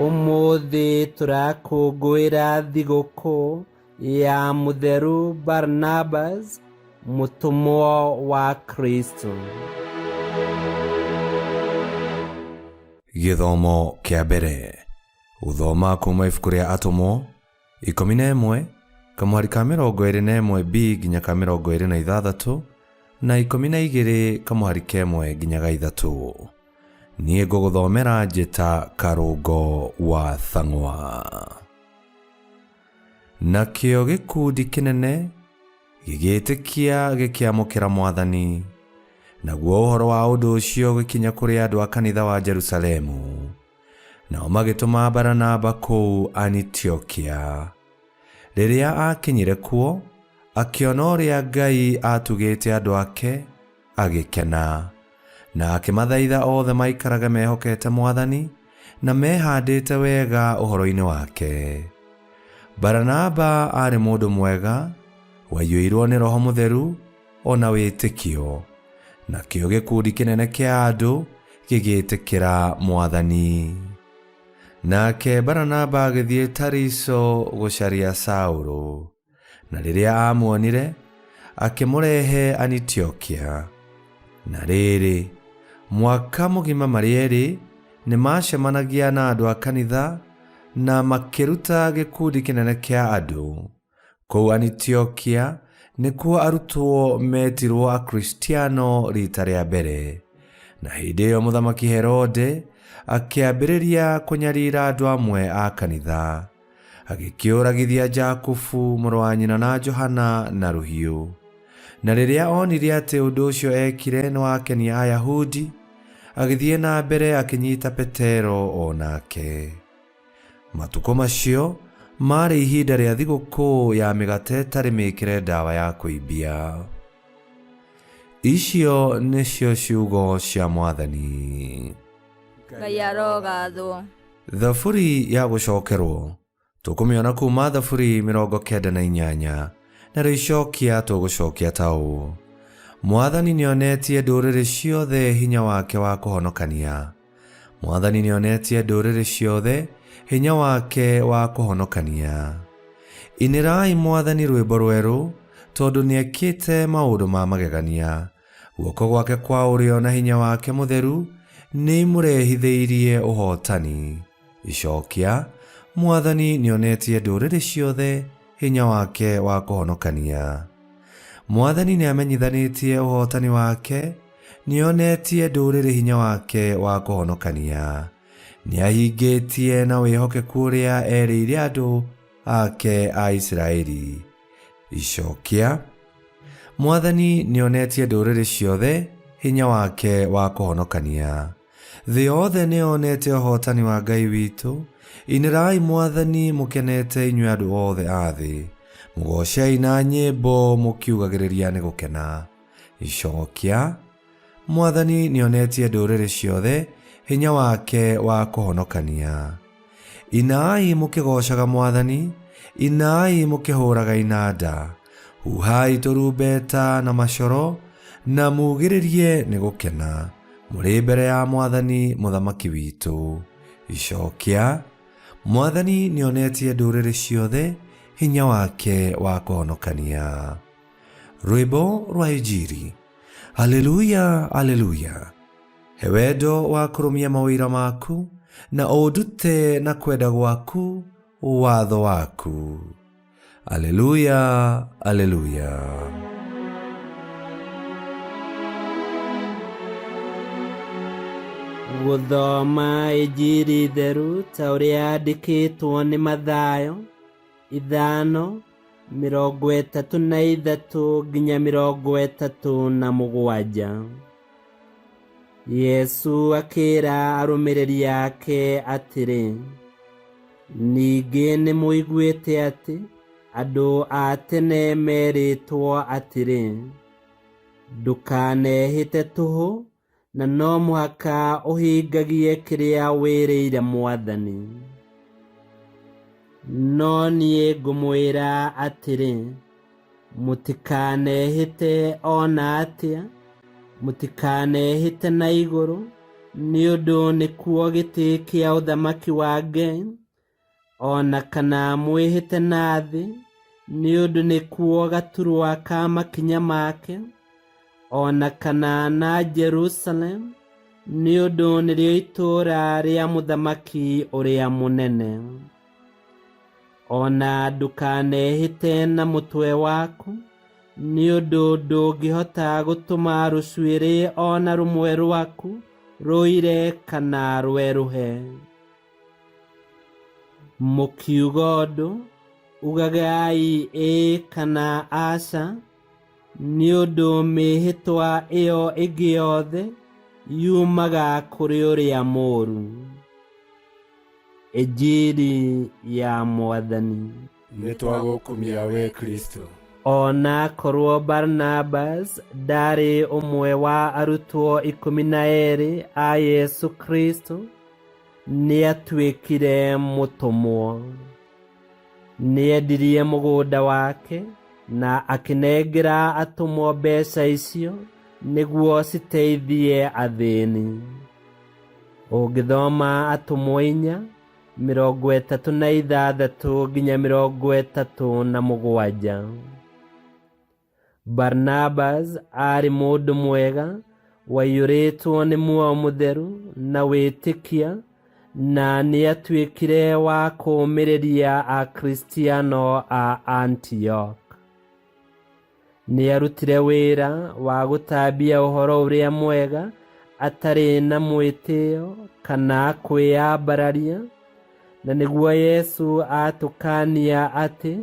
Ũmũthĩ tũrakũngũĩra thigũkũ ya Mũtheru Barnabas, mũtũmwo wa Kristo. Gĩthomo kĩa mbere. Gũthoma kuma ibuku rĩa Atũmwo 11 kamũhari ka 21 b nginya ka 26 na 12 kamũhari ka ĩmwe nginya ga ithatũ. Niĩ ngũgũthomera njĩta Karũngo wa Thang'wa. Nakĩo gĩkundi kĩnene gĩgĩĩtĩkia gĩkĩamũkĩra Mwathani. Naguo ũhoro wa ũndũ ũcio ũgĩkinya kũrĩ andũ a kanitha wa Jerusalemu. Nao magĩtũma Baranaba kũu Anitiokia. Rĩrĩa aakinyire kuo, akĩona ũrĩa Ngai aatugĩte andũ ake, agĩkena. Na akĩmathaitha othe maikarage mehokete Mwathani na mehandĩte wega ũhoro-inĩ wake. Baranaba aarĩ mũndũ mwega, waiyũirũo nĩ Roho Mũtheru o na wĩtĩkio. Nakĩo gĩkundi kĩnene kĩa andũ gĩgĩtĩkĩra Mwathani. Nake Baranaba agĩthiĩ Tariso gũcaria Saũlũ, na rĩrĩa aamuonire, akĩmũrehe Anitiokia. Na rĩrĩ, mwaka mũgima marĩ erĩ nĩmaacemanagia na andũ a kanitha na makĩruta gĩkundi kĩnene kĩa andũ. Kũu Anitiokia nĩkuo arutwo meetirwo Akristiano riita rĩa mbere. Na hĩndĩ ĩyo Mũthamaki Herode akĩambĩrĩria kũnyarira andũ amwe a kanitha. Agĩkĩũragithia Jakubu mũrũ wa nyina na Johana na rũhiũ. Na rĩrĩa onire atĩ ũndũ ũcio eekire nĩwakenia Ayahudi, agĩthiĩ na mbere akĩnyita Petero o nake. Matukũ macio maarĩ ihinda rĩa thigũkũ ya mĩgate ĩtarĩ mĩĩkĩre ndawa ya kũimbia. Icio nĩcio ciugo cia Mwathani. Ngai arogathwo. Thaburi ya gũcokerwo tũkũmĩona kuma Thaburi 98, narĩo icokia tũgũcokia ta ũũ: Mwathani nĩonetie ndũrĩrĩ ciothe hinya wake wa kũhonokania. Mwathani nĩonetie ndũrĩrĩ ciothe hinya wake wa kũhonokania. Inĩrai Mwathani rwĩmbo rwerũ, tondũ nĩekĩte maũndũ ma magegania. Guoko gwake kwa ũrĩo na hinya wake mũtheru nĩimũrehithĩirie ũhootani. Icokia, Mwathani nĩonetie ndũrĩrĩ ciothe hinya wake wa kũhonokania. Mwathani nĩamenyithanĩtie ũhootani wake, nĩonetie ndũrĩrĩ hinya wake wa kũhonokania. Nĩahingĩtie na wĩhokeku ũrĩa erĩire andũ ake a Isiraeli. Icokia, Mwathani nĩonetie ndũrĩrĩ ciothe hinya wake wa kũhonokania. Thĩ yothe nĩyonete ũhootani wa Ngai witũ. Inĩrai Mwathani mũkenete inyuĩ andũ othe a thĩ. Mũgoocei na nyĩmbo mũkiugagĩrĩria nĩ gũkena. Icokia, Mwathani nĩonetie ndũrĩrĩ ciothe hinya wake wa kũhonokania. Inai mũkĩgoocaga Mwathani, inai mũkĩhũũraga inanda. Huhai tũrumbeta na macoro, na muugĩrĩrie nĩ gũkena, mũrĩ mbere ya Mwathani Mũthamaki witũ. Icokia, Mwathani nĩonetie ndũrĩrĩ ciothe hinya wake wa kũhonokania. Rwĩmbo rwa Injiri. Aleluya, aleluya. He wendo wa kũrũmia maũira maku, na ũndute na kwenda gwaku watho waku. Aleluya, aleluya. Gũthoma Injiri theru ta ũrĩa yandĩkĩtwo nĩ Mathayo 5:33 nginya 37. Yesu akĩra arũmĩrĩri ake atĩrĩ, Ningĩ nĩmũiguĩte atĩ andũ a tene merĩtwo atĩrĩ, 'Ndũkanehĩte tũhũ, na no mũhaka ũhingagie kĩrĩa wĩrĩire Mwathani. No niĩ ngũmwĩra atĩrĩ, mũtikanehĩte o na atĩa, mũtikanehĩte na igũrũ, Nĩ ũndũ nĩkuo gĩtĩ kĩa ũthamaki wa Ngai, o na kana mwĩhĩte na thĩ, nĩ ũndũ nĩkuo gaturwa ka makinya make, o na kana na Jerusalem, nĩ ũndũ nĩrĩo itũũra rĩa mũthamaki ũrĩa mũnene. O na ndũkanehĩte na mũtwe waku, nĩ ũndũ ndũngĩhota gũtũma rũcuĩrĩ o na rũmwe rwaku rũire kana rwerũhe. Mũkiuga ũndũ, ugagai ĩĩ kana aca, nĩ ũndũ mĩĩhĩtwa ĩyo ĩngĩ yothe yumaga kũrĩ ũrĩa mũũru. Injiri ya Mwathani. Nĩ twagũkumia we Kristo. O na korwo Barnabas ndaarĩ ũmwe wa arutwo 12 a Yesu Kristo, nĩatuĩkire mũtũmwo. Nĩendirie mũgũnda wake na akĩnengera atũmwo mbeca icio nĩguo citeithie athĩni. Ũngĩthoma Atũmwo 4:36 nginya 37. Barnabas aarĩ mũndũ mwega waiyũrĩtwo nĩ muoyo mũtheru na wĩtĩkia, na nĩatuĩkire wa kũũmĩrĩria Akristiano a Antioch. Nĩarutire wĩra wa gũtambia ũhoro ũrĩa mwega atarĩ na mwĩtĩo kana kwĩyambararia, na nĩguo Yesu atũkania atĩ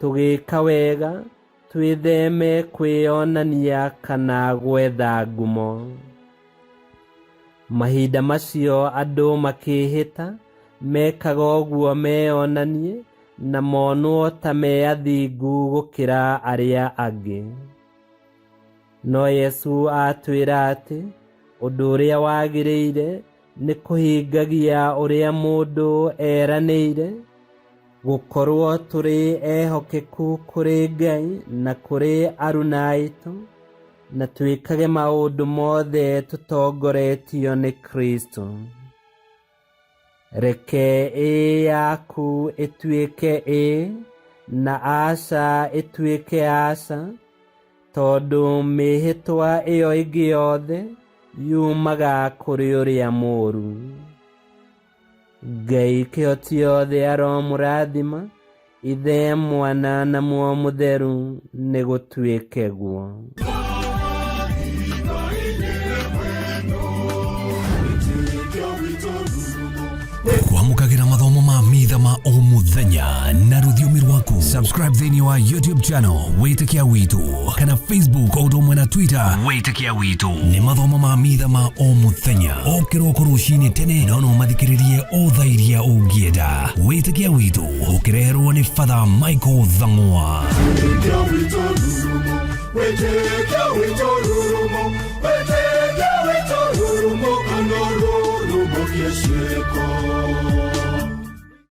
tũgĩka wega twĩtheme kwĩyonania kana gwetha ngumo. Mahinda macio andũ makĩĩhĩta mekaga ũguo meyonanie na monwo ta me athingu gũkĩra arĩa angĩ. No Yesu atwĩra atĩ ũndũ ũrĩa wagĩrĩire nĩ kũhingagia ũrĩa mũndũ eranĩire, gũkorwo tũrĩ ehokeku kũrĩ Ngai na kũrĩ aruna aitũ, na twĩkage maũndũ mothe tũtongoretio nĩ Kristo. Reke ĩĩ yaku ĩtuĩke ĩĩ na aca ĩtuĩke aca, tondũ mĩĩhĩtwa ĩyo ĩngĩ yothe yumaga kũrĩ ũrĩa mũũru. Ngai kĩhoti yothe aromũrathima, Ithe, Mwana na Muoyo Mũtheru, nĩ gũtuĩke guo. Kwamũkagĩra mathomo ma mitha ma o mũthenya na rũthiomi rwaku. Subscribe thĩinĩ wa YouTube channel Wĩtĩkia Witũ kana Facebook o ũndũ ũmwe na Twitter Wĩtĩkia Witũ. Nĩ mathomo ma mitha ma o mũthenya o kĩroko rũcinĩ tene, no no mathikĩrĩrie o thaa iria ũngĩenda. Wĩtĩkia Witũ ũkĩreherwo nĩ Father Michael Thang'wa. Wĩtĩkia witũ rurumo, wĩtĩkia witũ rurumo, wĩtĩkia witũ rurumo, kana rurumo kĩciĩko.